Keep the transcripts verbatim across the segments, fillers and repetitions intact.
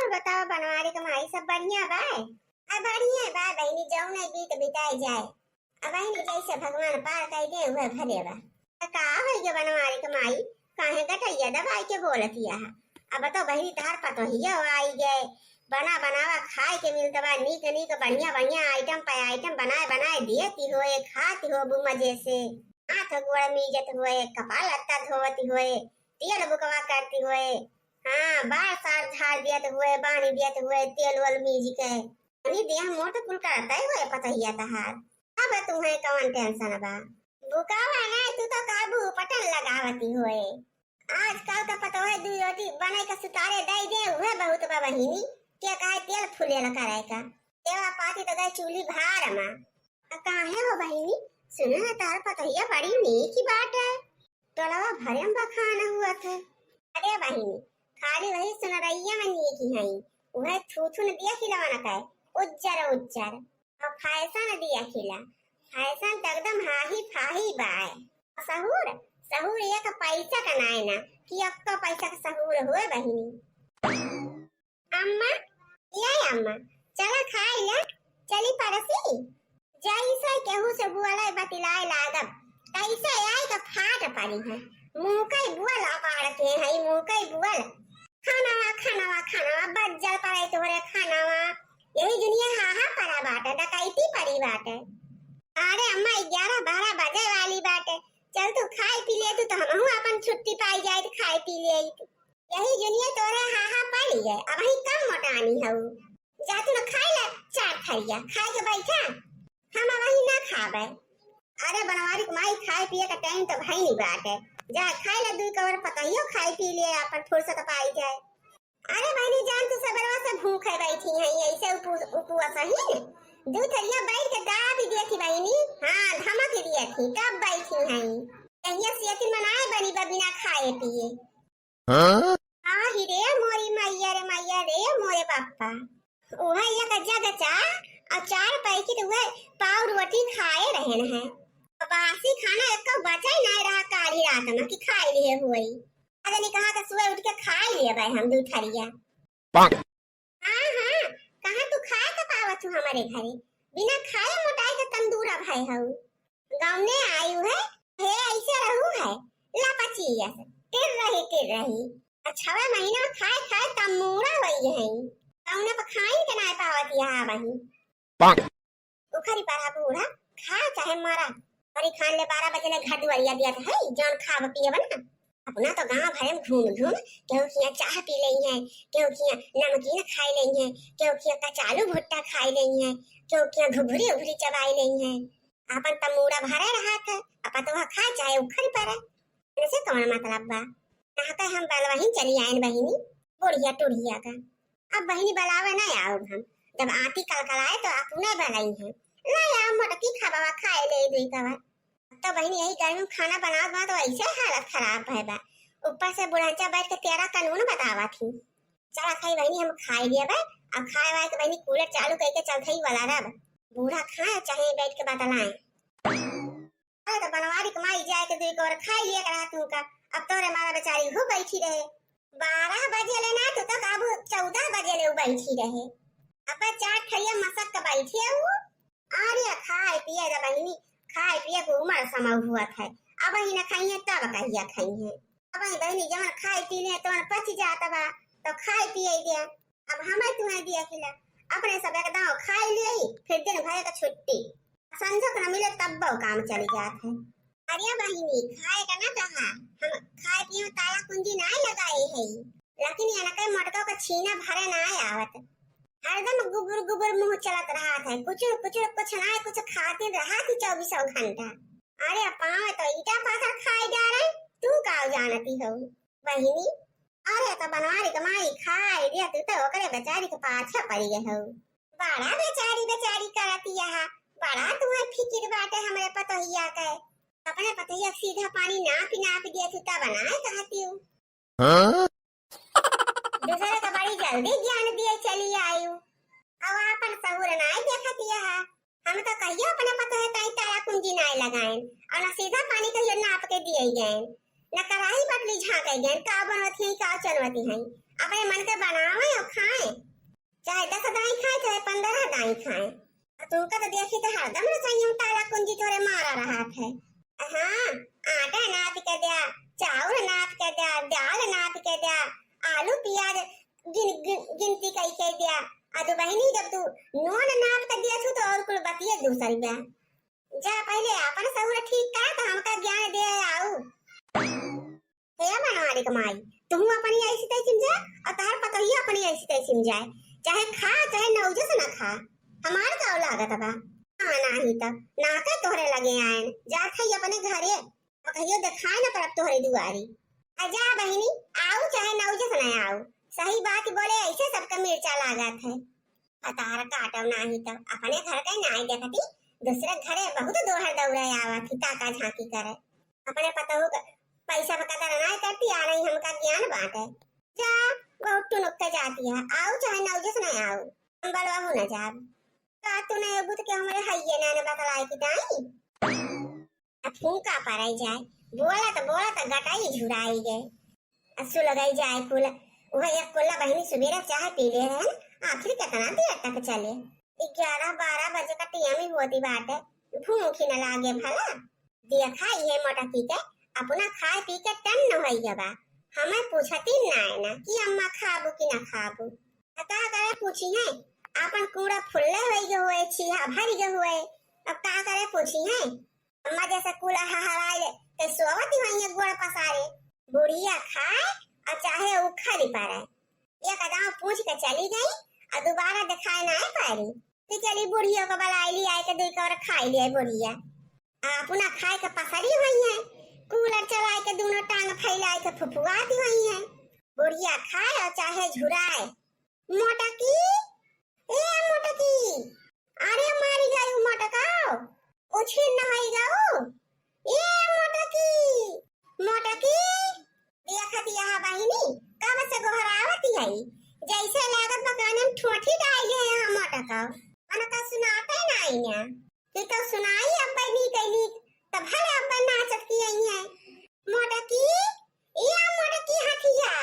बतावा बनवारी क माई, सब बढ़िया बा? आ बढ़िया बा बहिनी, जौने बीत बिताई जाए। अब बहिनी जैसे भगवान पार कइ दे उहे भले बा। त का होइ गए बनवारी क माई, काहे गटैया दबाई के बोलत यह? अब तो बहिनी तहार पतोहिया आई गए, बना बनावा खाए के मिलत बा, नीक नीक बढ़िया बढ़िया आइटम पे आइटम बनाए बनाए दियत होए, खात हो बू मजे से, हाथ गोड़ मीजत होए, कपड़ा लत्ता धोवत होए, तेल बुकवा करत होए, हाँ, बार सार झाड़ दियत होए, बांध दियत होए, तेल वेल मीज के। अरे देह मोट कुल करत होए पतोहिया तहार। अब तुहे कौन टेंशन बा? बुकावा ना, तू तो काबू पटन लगावती होए। आजकल का पतोहे दुई रोटी बनाई के सुतारे दे दे, उहे बहुत बा बहिनी। के कहे तेल फूले ला करे का? तेवा पाती तो गए चूल्ही भार मा। आ काहे हो बहिनी? सुने है तार पतोहिया बड़ी नीक बाटे। टोलवा भरे में बखान हुआ थे। अरे बहिनी, खाली वही सुनरैया में नीक हई, उहे थूथुन दिया खिलवा न कहे, उज्जर उज्जर। और फैशन दिया खिला, फैशन तो एकदम हाही फाही बाय। सहूर, सहूर एक पैसा का नाय ना, कि अक्को पैसा का सहूर हुए बहिनी। अम्मा, ये अम्मा, चला खाई ले, चली परसी। जैसे केहू से बुअले बतिलाए लागब, तैसे आए के फाट पड़ी है। मुँह कई बुअल अपाड़ के है, मुँह कई बुअल। खानवा, खानवा, खानवा, बज्जल पड़े तोहरे खानवा। यही दुनिया हाहा पड़ा बाटे, डकैती पड़ी बाटे। अरे अम्मा, ग्यारह बारह बजे वाली बाटे, चल तू खाई पी ले, तू तो हमहू अपन छुट्टी पाई जाए तो खाई पी ले। यही दुनिया तोरे हाहा पड़ी है, अब ही कम मोटानी हऊ। जा तू न खाई ले चार थरिया, खाए के बैठा, हम अब ही ना खाबे। अरे बनवारी के माई, खाए पिए का टाइम तो भई नहीं बाटे, जा खाई ले दुई कवर पतोहियो खाई पी ले, अपन फुर्सत पाई जाए। अरे बहिनी जान, तू सबेरवा से भूखे बैठी है, ऐसे उपु-, उपवास ही दू थरिया बैठ के दाब दिया थी बहिनी, हाँ धमक दिया थी, तब बैठी है। कहिया से यतीन मनाए बनी बा बिना खाए पिए। हाँ? आही रे मोरी मैया रे मैया रे मोरे बापा। उहे एक जग चा और चार पैकेट उहे पाव रोटी खाए रहन है। बासी खाना एको बचा ही नहीं रहा काली रात में कि खाई लिए हुई। अरे नहीं कहा कि सुबह उठ के खाई लिए भाई हम दू थरिया। हाँ, हाँ, कहाँ तू खाए के पावत हूँ हमारे घरे? बिना खाए मोटाए के तंदूरा भाई हऊ। गौने आयु है, हे ऐसे रहू है, लपचियस, टिर रही, टिर रही। आ छवे महीना में खाए, खाए तमूरा होई है। गौने पर खाइन के नाय पावत यहाँ वही। उखरी परा बूढ़ा, खा चाहे मरा। अरे खान ले बारह बजे ले घर दुआरिया दिया था, है, जौन खाब पियब ना। अपना तो गाँव भरे में घूम घूम, केहू किया चाह पी लेई है, केहू किया नमकीन खाई लेई है, केहू किया कचालू भुट्टा खाई लेई है, केहू किया घुघरी उघरी चबाई लेई है। आपन तमूरा भरे रहा था, अपन तो वह खा चाहे उखरी परे। इनसे कौन मतलब बा? नहा के हम बलवही चली आयन बहिनी, बुढ़िया टुढ़िया का। अब बहिनी बलावे ना आओ हम, जब आती कलकलाए तो आप उन्हें बलाई है। ले आओ मोटकी खाबा खाए ले दुई कवर। तो बहिनी यही गर्मी में खाना बनावत बा तो ऐसे हालत खराब है बा। ऊपर से बुढ़ंचा बैठ के तेरा कानून बतावा थी। चला खाई बहिनी हम खाई लिया बा। अब खाए वाए के बहिनी कूलर चालू करके चल थई वाला रब। बूढ़ा खाए चाहे बैठ के बतलाए। अरे तो बनवारी के माई जाए के दुई कवर खाई लिया करा तू का। अब तोरे मारा बेचारी हो बैठी रहे। बारह बजे ले ना तू तो काबू चौदह बजे ले उ बैठी रहे। अब चार ठरिया मसक के बैठी है उ। अरे खाए पिए रे बहिनी, खाए पिए के उमर समय हुआ था। अब ही ना खाइए तब कहिया खाइए। अब ही बहिनी जवन खाए पी ले तवन पच जात बा, तो खाए पिए दे। अब हमें तुम्हें दिया खिला, अपने सब एक दाव खाए लिए, फिर दिन भर का छुट्टी। संझक न मिले तब वो काम चल जात है। अरे बहिनी खाए का ना कहा, हम खाए पिए में ताला कुंजी ना लगाए है, लेकिन ये ना कहीं मटका का छीना भरे ना आवत। हरदम गुबुर गुबुर मुंह चलत रहत है, कुछ कुछ कुछ ना कुछ खाते रहत ही चौबीसों घंटा। अरे पावे तो ईटा पाथर खाए जा रहे, तू का जानती हो बहिनी? अरे तो बनवारी के माई खाए दे, तू तो ओकरे बेचारी के पाछे पड़ी गए हो। बड़ा बेचारी बेचारी करती है, बड़ा तुम्हें फिकिर बाटे हमरे पतोहिया के। अपने पतोहिया के सीधा पानी नाप नाप दिए तू तब बनाए कहती हूँ। हाँ? दूसरे का बड़ी जल्दी ज्ञान दिए चली आयु। अब आपन सहूर नाय देखत यह। हम तो कहियो अपने पतोहे ताई ताला कुंजी नाय लगाएन। और न सीधा पानी कहियो नाप के दिए गएन। न कढ़ाई बटली झांके गएन, का बनवती हैं, का चलवती हैं। अपने मन के बनावे और खाए। दस दाई खाए चाहे पन्द्रह दाई खाए, और तुमका तो देखी तो हरदम रसोइया में ताला कुंजी तोरे मारा रहत है। हाँ, आटा नाप के द्या, चाउर नाप के द्या, दाल नाप के द्या, आलू पियाज गिन, गिन, गिनती कई के द्या। अ तो बहिनी, जब तू नून नाप के दिया थू तो और कुल बतिये दूसर बा। जा पहिले आपन सहूर ठीक करा तो हमका ज्ञान दे आऊ। हे बनवारी क माई, तुहू अपनी ऐसी तैसी में जा, और तोहर पतोहियो अपनी ऐसी तैसी में जाए। चाहे खा, चाहे नौजस ना खा, हमार का लागत बा। हाँ, नाही त ना के तोहरे लगे आएन, जात है अपने घरे, और कहियो देखाए ना परब तोहरे दुआरी। आ जा बहिनी, आऊ चाहे नौजस ना आऊ, सही बात बोले ऐसे सबका मिर्चा लागत है। भतार काटब नाही त अपने घर के नाही देखती, दूसरे घरे बहुत दोहर दौड़े आवत ही, ताका झांकी करे। अपने पतोहू का पैसा पे कदर नाही करती, आ नहीं हमका ज्ञान बाटे। जा, बहुत टुनुक के जाती है, आऊ चाहे नौजस ना आऊ, हम बलवाहू ना जाब। का तू नहीं बुत के हमरे हइये ना, ना बतलाए की दाई? अब फूंका पड़ाई जाए, बोलत बोलत गटाई झुराई गए। आ सुलगाई जाए कुल। वह एक कुल्ला बहिनी सुबेरे चाय पी ले रहन, आखिर कितना देर तक चले? ग्यारह बारह बजे का टेम ही होती बाटे, भूख ही न लागे भला। देखा ये मोटकी के अपना खाए पी के टन न होई गवा, हमें पूछती ना है ना कि अम्मा खाबू कि ना खाबू। आ का करे पूछी है, आपन कूड़ा फुल्ले होई गए हुए, छीहा भर गए हुए, अब का करे पूछी है। अम्मा जैसे कुल हहराए ले, ते सोवत ही होइए गोड़ पसारे। बुढ़िया खाए और चाहे उ खाली पारे। एक दाव पूछ के चली गई और दोबारा दिखाए ना पारी। कि चली बुढ़िया को बलाई ली आए के दुई कौर खाई लिया बुढ़िया। आ अपना खाए के पसरी होइए। कूलर चलाए के दोनों टांग फैलाए के फुफुआती होइए। बुढ़िया खाए और चाहे झुराए। मोटकी, ए मोटकी, अरे मारी गई मोटका, उछिन न होई गऊ। ए मोटकी, मोटकी, देखत यहाँ बहिनी, कब से गोहरावत हई, जैसे लागत बा कानन ठोठी डाल है यहाँ मोटका। उनका सुनाते नाई ना, कि तो सुनाई अब्बे नी कैली, तब भले अब्बे नाचत की आई है। मोटकी, ए मोटकी हथिया।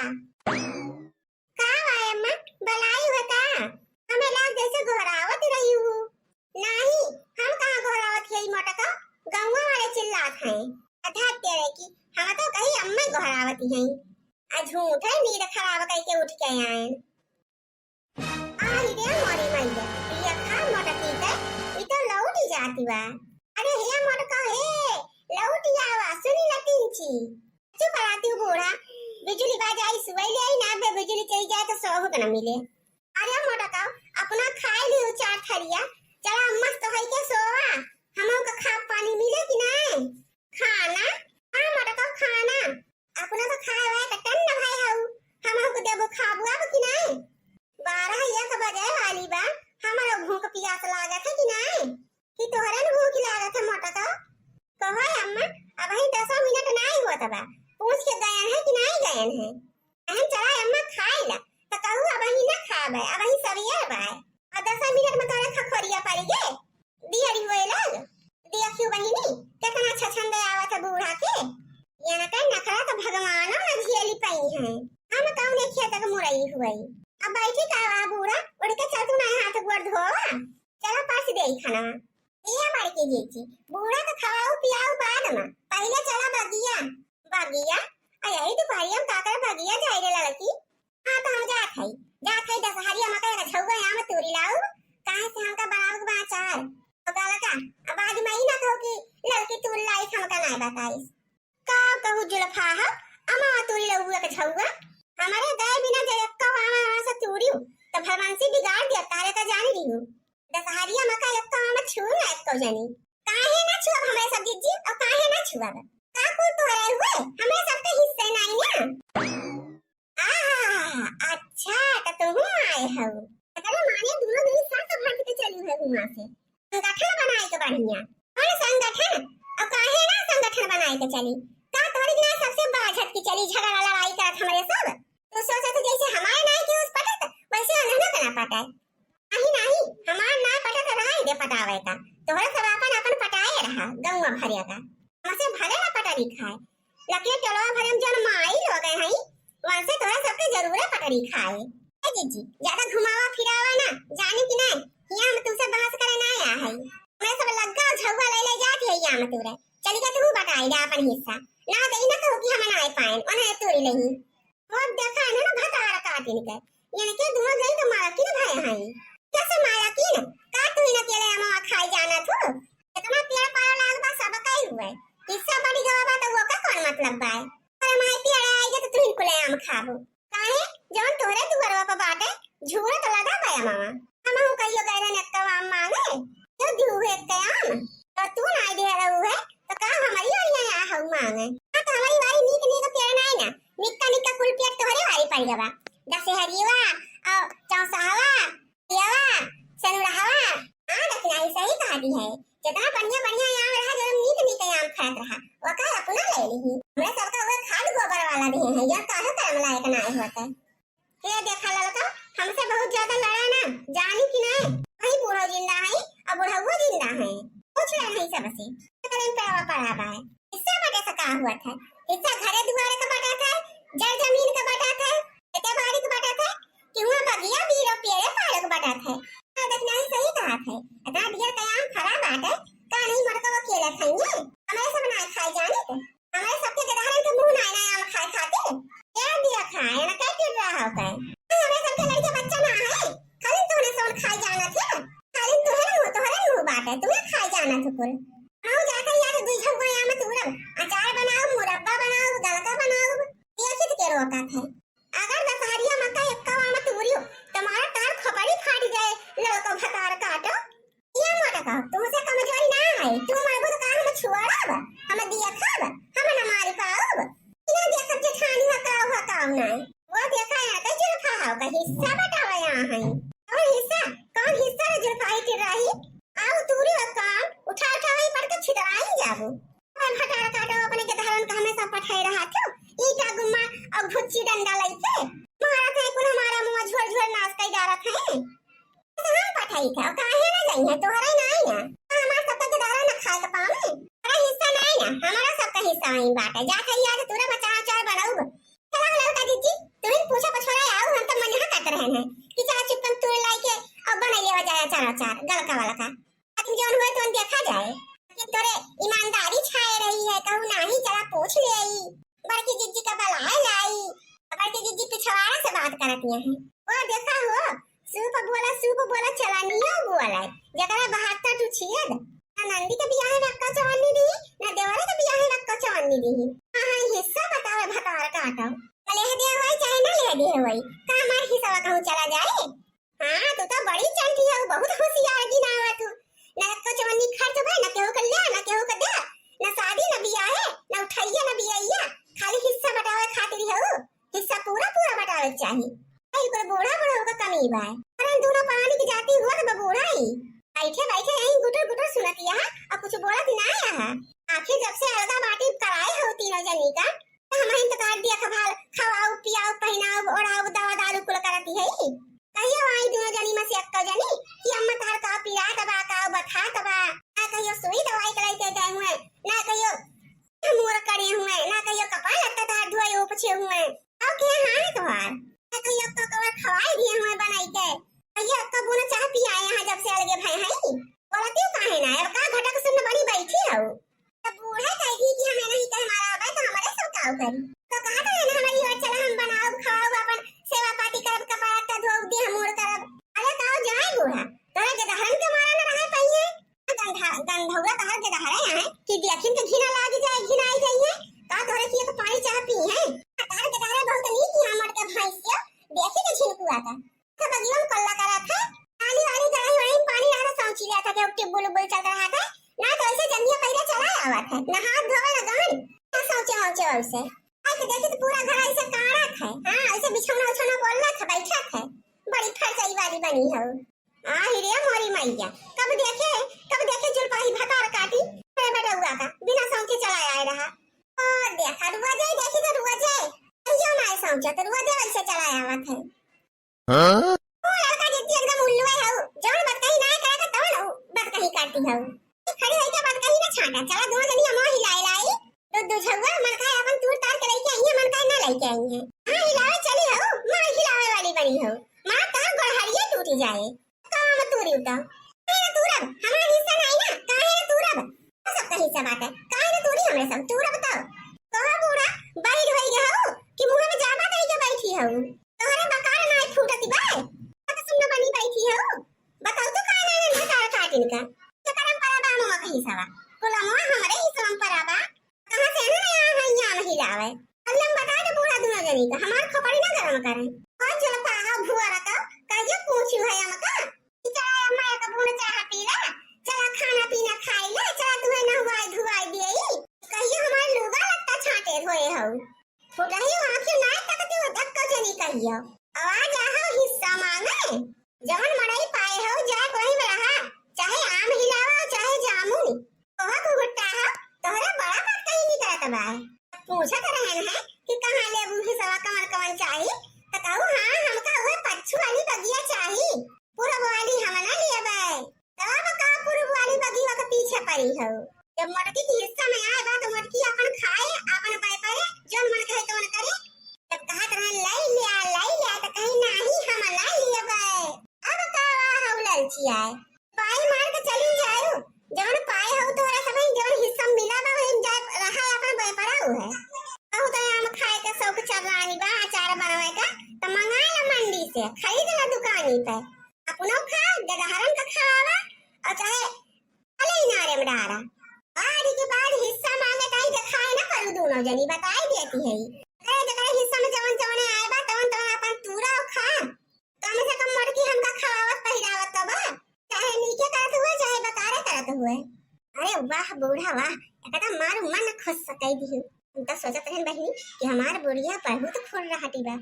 का बा अम्मा, बलाई हुआ का? हमें लाग जैसे गोहरावत रही हूँ। नाही, हम कहाँ गोहरावत हई मोटका, गौवा वाले चिल्लात हैं। अधात तेरे की, हम तो कही अम्मा गोहरावत हैं। आ झूठे नींद खराब करके उठ के आए। आई रे मोरी मैया, ये खा मोटकी के, ई तो लौट ही जाती बा। अरे हे मोटका हे, लौट ही आवा, सुनी लतीन छी। चुप रहती हूँ बूढ़ा, बिजली बाज आई सुबह ले आई ना, बे बिजली चली जाए तो सोहू के ना मिले। अरे मोटका, अपना खाए लियो चार थरिया, चला मस्त होई के सोवा, हमहू के खा पानी मिले कि नहीं? खाना? हाँ मोटका खाना, अपना तो खाए वाए के टन न भाई हऊ, हमहू के देबो खाबू अब कि नहीं? बारह एक बजे वाली बा, हमरो भूख पियास लागत है कि नहीं? कि तोहरे न भूख लागत है मोटका? कहो अम्मा, अबही दसो मिनट नाई होत बा, पूछ के गयन है कि नाई गयन है? अहन चला अम्मा खाए ला, त कहू अबही न खाबे, अबही सबियर बाय। और दसो मिनट में तोरे खखोरिया पड़ी गे, दियरी होए लग। देखियो बहिनी, कितना छछंद आवत है बूढ़ा के। ये न कहे नखरा तो भगवानो न झेली पाई है। हम कौन एक खेत के मुरई हुई। अब बैठी का बा बूढ़ा, उठ के चल तू ना हाथ गोड़ धोवा। चला परस देई खाना। ए बड़की जीजी, बूढ़ा के खवाऊ पियाऊ बाद में, पहिले चला बगिया। बगिया? आ यही दुपहरिया में का करे बगिया जाई रे लड़की? हाँ तो हम जात हई, जात हई दशहरिया में कहे झउआ आम तूरी लाऊ, काहे से हमका बनावे के बा अचार। तो कहला का, अब आज मैं ही ना कहू कि लड़की तूर लाई हमका ना बताई। का कहू जुल्फा ह, अमा तूरी लउआ के झउआ। हमरे गए बिना जे एक्को आमा वहाँ से तूरियो, त भगवान से बिगाड़ दिया, तारे का जानी रही हूँ। दशहरिया मका एक्को आमा छू ना एक्को जानी। काहे ना छुअब हमरे सब जीजी, और काहे ना छुअब? का कुल तोहरे हुए, हमरे सबके हिस्से नाई ना। आहा, अच्छा, त तुहू आए हऊ। अरे माने दोनों दिन साथ भर के चली हुए हुआ से। संगठन बनाए के बढ़िया। कौन संगठन? और काहे ना संगठन बनाए के चली? का तोहरे बिना सबसे बड़ा झटकी चली, झगड़ा लड़ाई करत हमरे सब? तू सोचत है जैसे हमारे नाई के उस पटत, वैसे उन्होंने के ना पटाए। नहीं, नहीं, हमार ना पटत रहा दे पटावे का। तोहरे सब अपन, अपन पटाए रहा, गौवा भरे का। हमसे भले ना पटरी खाए, लेकिन टोलवा भरे में जौन माई लोग हैं, वनसे तोहरे सबके जरूरे पटरी खाए। ए जीजी, ज्यादा घुमावा फिरावा ना, जानी कि नहीं, हियाँ हम तुमसे बहस करे ना आया है। हमरे सब लग्गा और झउआ ले ले जात है हियाँ में तूरे। चली जा तू बटाई जा अपन हिस्सा। ना तो ई ना कहू कि हम ना पाएन, उन्हें तूरी नहीं। वो देखा है ना भतार काटिन के। इनके दोनों जन तो मालकिन भय हैं। कैसे मालकिन? का तू ही अकेले अमवा खाई जाना थू? इतना पेड़ पाला लाग बा, सब कई हुए। हिस्सा बड़ी गवा बा, तो वो का कौन मतलब बा? अरे माई, पेड़ आई गए तो तू ही कुले आम खाबू। काहे? जौन तोहरे दुआरवा पर बाटे, झूरत लगा बा अमवा। हमहू कहियो गए रहन एक्का आम मांगे, तो दिहू है एक्का आम। और तू ना दे रहू है, तो का हमारी ओरिया आ हऊ मांगे? हाँ, तो हमारी बारी नीक नीक पेड़ नाई ना, निक्का निक्का कुल पेड़ तोहरे बारी पड़ गवा। दशहरिया, और चौसहवा, पियवा, सनुरहवा, हाँ, दक्षिणाई सही कहा दी है। जितना बढ़िया बढ़िया आम रहा, जो नीक नीक आम फरत रहा, ओका अपना ले ली। हमरे सबका उहे खाद गोबर वाला दिए हैं, यह काहे करम लायक ना होते। ये देखा ललका, हमसे बहुत ज्यादा लड़ा ना, जानी कि नहीं? वही बूढ़ो जिंदा है और बुढ़ऊ जिंदा है। पूछ ले नहीं सबसे। तो करें पेड़वा पड़ा बा है। हिस्सा बटे से का हुआ था? हिस्सा घरे दुआरे का बटा था, जड़ जमीन का बटा था, खेते बाड़ी का बटा था, कि हुआ बगिया बीरो पेड़े पालक बटा था। हाँ, देखना ही सही कहा था। इतना ढेर का आम फरा बाटे, का नहीं मरकवा अकेले खाइए? हमारे सब ना खाए जाने तो। हमरे सबके गदहरन के मुंह ना आए ना आम खाए खातिर। क्या दिया खाए ना क्या टिर रहा हो गए? हमरे सबके लड़के बच्चा ना है, खाली तोहरे सोन खाए जाना थे। खाली तोहरे मुंह, तोहरे मुंह बाटे, तुम्हें खाए जाना थे कुल। हम जाते यार दुई झउआ आम तूरब, अचार बनाओ, मुरब्बा बनाओ, गलका बनाओ, ये खित के रोका थे। अगर दशहरिया मक्का एक्का आम तूरियो, तुम्हारा तार खोपड़ी फाट जाए, लड़को भतार काटो। ये मोटका, तुमसे कमजोरी ना है, तू मरबो तो का हम छुआड़ब, हम दिया खाब, हम न मारी पाउब। इना देखब जेठानी हकाउ हकाउ ना है। वो देखा यहाँ के जुल्फा हो का हिस्सा बटावे यहाँ है। कौन हिस्सा? कौन हिस्सा रे जुल्फा ही टिर रही? आओ तूरी और काम उठा उठा वही पड़ के छितराई जाबो। अपन भतार काटो, अपने के धरन का हमेशा पठाए रहा थो। ईटा गुम्मा और भुच्ची डंडा लइके मारत है कुल हमारा मुंह झोर झोर नाश कई डारत है। तो हम पठाई था, काहे ना जाई है, तोहरे ना आई है। हमार सबका गदारा ना खाए के पावे। हमारा हिस्सा ना आई ना, हमारा सबका हिस्सा आई बाटे। जा खाई आज तूरा बचा अचार बनाऊ। चला ललका दीदी, तू ही पूछा पछोरा आओ, हम तो मन यहाँ कट रहे हैं कि चला चुपन तूर लाई के और बनाई लेवा जाए अचार अचार, गलका वाला का। लेकिन जौन हुए तौन देखा जाए। लेकिन तोरे ईमानदारी छाए रही है, कहू नाही, चला पूछ ले आई। बड़की जिज्जी का बलाए लाई, बड़की जिज्जी पिछवाड़ा से बात करत है। वो देखा हो, सूप बोला, सूप बोला, चलनियो बोला, जकरा बहत्तर तू छियद। ना नंदी के बियाहे में अक्का चवन्नी दी, ना देवरे के बियाहे में अक्का चवन्नी दी। हाँ, हाँ, हिस्सा बतावे भतार काटो। ले दे होई चाहे ना ले दे होई, का हमार हिस्सा कहूँ चला जाए? हाँ, तू तो बड़ी चंटी हो, बहुत होशियार गिनावा तू। ना एक्को चवन्नी खर्च भे, ना केहू के ले, ना केहू के दे, ना शादी, ना बियाहे, ना उठैया, ना बियैया, खाली हिस्सा बटावे खातिर हो। हिस्सा पूरा पूरा बटावे के चाही। भाई, कोई बूढ़ा बूढ़ा का कमी बा? अरे, दोनों प्राणी की जाति हुआ तो बूढ़ा ही। बैठे बैठे यहीं गुटर गुटर सुनत यहाँ, और कुछ बोलत ना यहाँ। आखिर जब से अलगा बाटी कराए हो तीनों जनी का, तो हम ही तो तोहार देखभाल, खवाऊ, पियाऊ, पहिनाऊ, ओढ़ाऊ, दवा दारू कुल करती है। कहियो आई दुनो जनी में से एक्को जनी कि अम्मा तोहार का पिरात बा, का बथात बा, ना कहियो सुई दवाई के लेके गए हुए, ना कहियो मुर करे हुए, ना कहियो कपड़ा लत्ता तोहार धोए उपछे हुए। आओ के हाल तोहार, ना कहियो एक्को कवर खवाई दिए हुए बनाई के, कहियो एक्को बूंद चाह पियाए यहाँ जब से अलगे भए हैं। बोलती काहे ना, अब का घटक सुन्न बनी बैठी हो? तब बूढ़े कह दी कि हमें नहीं कहे मारा अबे तो हमारे सब काव करी। तो कहा था ना हमारी ओर चला हम बनाओ, खाओ, अपन सेवा पाती करब, कपड़ा लत्ता धोब, देह मोड़ करब। अरे ताओ जाए बूढ़ा, तोरा के दहरन के मारा न रहे पाइए। गंधा-, गंधौरा तहर के दहरे आए कि देखिन के घिना लाग जाए, घिनाई जाइए। का तोरे की एक पानी चाह पी है? तहर के दहरे बहुत नीक यहाँ मटके भैंसिया, देखी के झिनकुआ का। तो बगिया में कल्ला करा था, आली वाली गड़ाई वड़ाई में पानी रहा था, सौंची लिया था कि टिब्बुल उब्बुल चलत रहा था, ना तो ऐसे जंगिया पहले चला आवा था, ना हाथ धोवे ना गहन, ना सौंचे वौचे वैसे। आज तो देखी तो पूरा घर ऐसे काढ़ा था, हाँ, ऐसे बिछौना उछौना बोलना था, बैठा था, बड़ी फरसई वाली बनी हो। आही रे मोरी मैया, कब देखे, कब देखे जुलपाही भतार काटी, अरे बेटौआ का, बिना सौंचे चला आए रहा। ओ देखा, रुआ जाए, देखी तो रुआ जाए, कहियो ना सौंचे तो रुआ जाए, ऐसे चला आवा था। हाँ? ओ लड़का जिद्दी एकदम उल्लू है हऊ। जौन बतकही ना करे तो तौन उ बतकही करती हऊ। खड़ी होई के बतकही ना छाटा। चला दोनों जनी अमवा हिलाई लाई। दू दू झउआ मन का अपन तूर तार के लेके आई है, मन का ना लेके आई है। हाँ हिलावे चली हऊ, मार हिलावे वाली बनी हऊ। मार तार गोड़ हरिये तू टूटी जाए। काम तूरी उताओ। काहे ना तूरब? हमार हिस्सा नाहीं ना, काहे ना तूरब? सबका हिस्सा बाटे, काहे ना तूरी हमरे सब? तूरब तो। कहो बूढ़ा, बड़ी ढोई गए हो कि मुँह में जाबा दे के बैठी हो? तोहरे बकार नाहीं फूटत बा? बात सुन बनी बैठी हो। बताओ तो काहे नाहीं भतार काटिन का? तो करम परा बा ममा कहीं सवा। कुलमवा हमरे ही सवा परा बा। कहाँ से ना आया है यहाँ महिलावे? अल्लाह बता दे बूढ़ा दोनों जनी का, हमार खोपड़ी ना गरम करे। और चलो पाहा भुआ रखा, कहियो पूछू है हमका। कि चला अम्मा एक बूंद चाह पी ला, चला खाना पीना खाई ले, चला तुहे नहवाई धुआई देई। कहियो हमार लुगा लत्ता छाटे धोए हऊ। फुटही आँखी ना तकती हो, धक्का जनी कहियो। आवाज आहो हिस्सा मांगे। जवन मड़ई पाए हो, जाए कोई में रहा, चाहे आम हिलावा, चाहे जामुन। कहा घुघुट्टा हो, तोहरे बड़ा बात कहीं निकलत बा। पूछत रहन है कि कहाँ लेबू हिस्सा, कवन कवन चाही, त कहू, हाँ, हमका उहे पच्छु वाली बगिया चाही, पूरब वाली हम ना लेबै। तब का पूरब वाली बगिया के पीछे पड़ी हो? जब मोटकी के हिस्सा में आए बा, तो मोटकी अपन खाए, अपन व्यापारे, जौन मन कहे तौन करे। जब कहत रहे, "लाई लिया, लाई लिया," तो कहीं, "नाही, हम ना लेबै।" अब का वाह हो ललचियाए, पाई मार के चली जायू, जवन पाए हो तोहरा सब, जवन हिस्सा मिला बा, वही जाए रहा अपन व्यापारा हो है। कहू तो आम खाए के शौक चलानी बा, अचार बनावे का, तो मंगा ला मंडी से, खरीद ला दुकानी पे, अपनो खा, गदहरन का खवावा, और चाहे अले इनारे में डारा। बारी के बाद हिस्सा मांगे ताई देखाए ना करू, दोनों जनी बताई देती है। अरे जकरे हिस्सा में जवन जवन आए बा, तवन तवन अपन तूरा और खा। कम से कम मोटकी हमका खवावत पहिरावत तो बा, चाहे नीके करत हुए, चाहे बेकारे करत हुए। अरे वाह बूढ़ा वाह, एकदम मारू मन खुश कई दिहू। हम तो सोचत रहन बहिनी कि हमार बुढ़िया बहुत फुर्राहटी बा।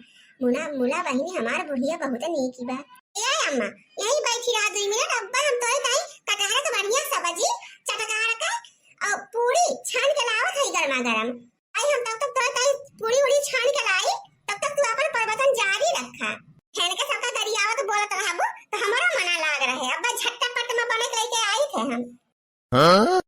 मुना, मुला बहिनी, हमार बुढ़िया बहुत नीकी बा। ए अम्मा, यहीं बैठी रहा दुई मिनट, अब्बा हम तोरे ताई कटहर के बढ़िया सब्जी, चटकार के और पूरी छान के लावत हई गरमा गरम। आई हम तब तक तोरे ताई पूरी उरी छान के लाई, तब तक तू अपन प्रवचन जारी रखा। हेन के सबका गरियावत बोलत रहबू तो हमरो मना लाग रहे। अब्बा झटपट में बने के लेके आई थे हम। हाँ?